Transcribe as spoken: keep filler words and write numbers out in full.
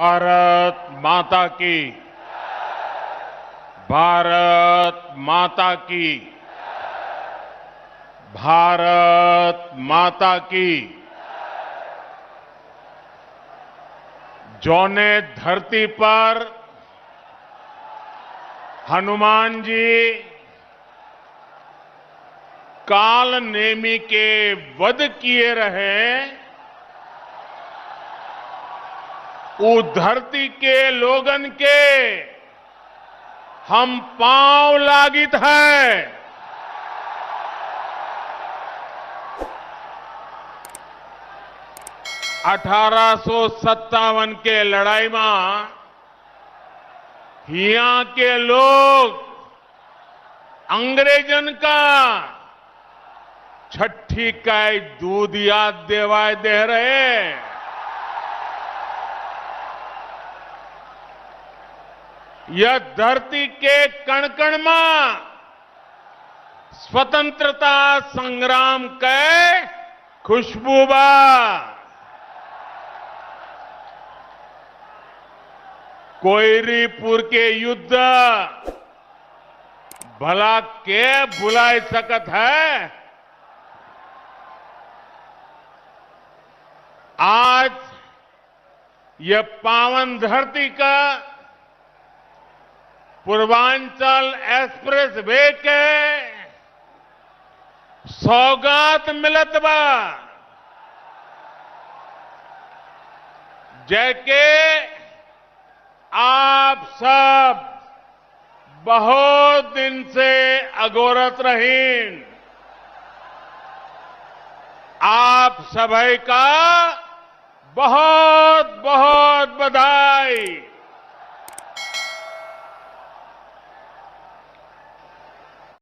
भारत माता की, भारत माता की, भारत माता की। जौने धरती पर हनुमान जी काल नेमी के वध किए रहे, उ धरती के लोगन के हम पांव लागित है। अठारह सौ सत्तावन के लड़ाई मा हियां के लोग अंग्रेजन का छठी का दूध याद देवाय दे रहे। यह धरती के कण-कण मा स्वतंत्रता संग्राम के खुशबू बा। कोयरीपुर के युद्ध भला के भुलाय सकत है? आज ये पावन धरती का पूर्वांचल एक्सप्रेसवे के सौगात मिलत बा, जेके आप सब बहुत दिन से अगोरत रहीन। आप सभई का बहुत बहुत बधाई।